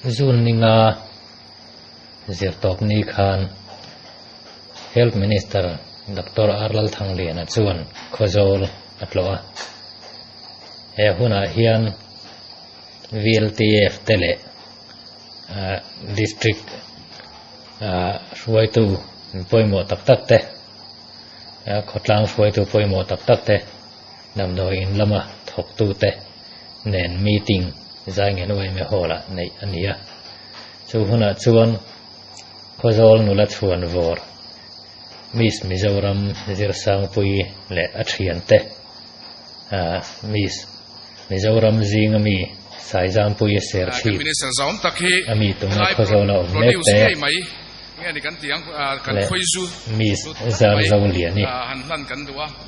June ni nga zirtawpni khan Health Minister Doctor R Lalthangliana chuan Khawzawl a tlawh a. He hunah hian VLTF te leh District hruaitu pawimawh tak tak te, khawtlang hruaitu pawimawh tak tak te, damdawi in lama thawktute nen meeting Zaingen Uaime Hall ah neih a ni a. Chu hunah chuan Khawzawl nula chhuan vawr Miss Mizoram Zirsangpui leh a thiante Miss Mizoram zinga mi Saizampuia Serchhip a mi tuna Khawzawla awm mek te leh Miss Zarzoliani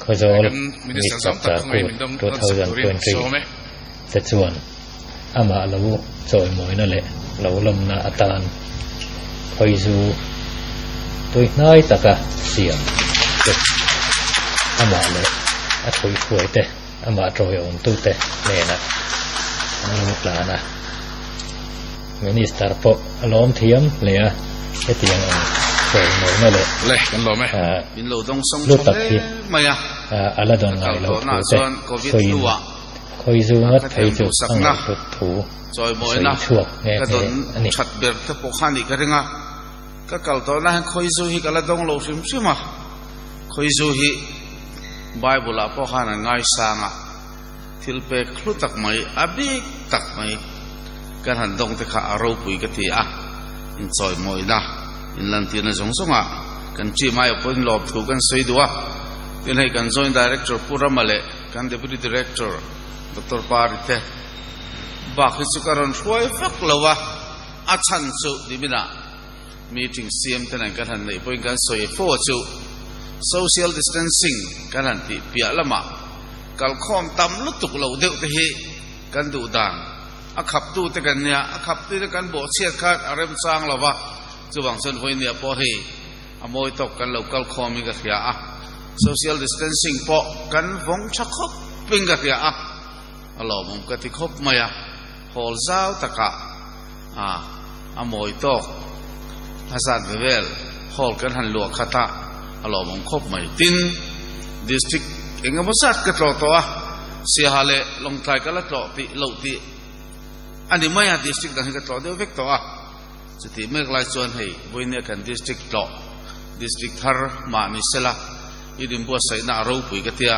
Khawzawl Miss Chapchar Kut 2023 te chuan amah lo chawimawina leh lo lawmna atan khawizu tuihnai taka siam te amah leh a thuihhruai te amah tawiawmtute hnenah an lo hlan a. Minister pawh a lawm thiam hle a, hetiang ang chawimawina leh Le, kan lawm e. Min lo dawng sawng hlu tha tak hle hi mai a. a la dawn Ka ngai kal loh tawhna thu te chuan Covid sawiin hnuah khawizu a ngat ka phei thiam chu a duhsakna ngaihhlut thu a chawimawina sawi chhuak nghe ka nghe dawn a ni. that ber te pawh kha nih ka ring a. Ka kal tawhna hian khawizu hi ka la dawng lo hrim hrim a. Khawizu hi Bible ah pawh khan an ngaisang a, thil pek hlu tak mai, a bik tak mai kan han dawng te kha a ropui ka ti a, inchawimawina, inlantirna zawng zawngah kan team aia pawhin lawm thu kan sawi duh a. Tin hei kan Joint Director Pu Rama leh kan Deputy Director Doctor Pari te bak hi chu ka rawn hruai vak lo a, a chhan chu niminah Meeting siam te nen kan han neih pawhin kan sawi fo a chu social distancing kan han tih piah lamah kalkhawm tam lutuk loh deuh te hi kan duh dan a khaptu te kan nia, a khaptu te kan bawhchhiat khan a remchang lo va, chuvang chuan vawinia pawh hei a mawi tawk kan lo kalkhawm in ka hria a, social distancing pawh kan vawng tha khawp in ka hria a, a lawmawm ka ti khawp mai a, hall zau takah. A, a mawi tawk. A zat ve vel hall kan han luah khat a, a lawmawm khawp mai. Tin, District eng emaw zat ka tlawh tawh a, Siaha leh Lawngtlai ka la tlawh tih loh tih a ni mai a, District dang hi ka tlawh deuh vek tawh a. Chutih mek lai chuan hei vawinia kan District tlawh, District thar mah ni sela, i dinbuatsaihna a ropui ka tia.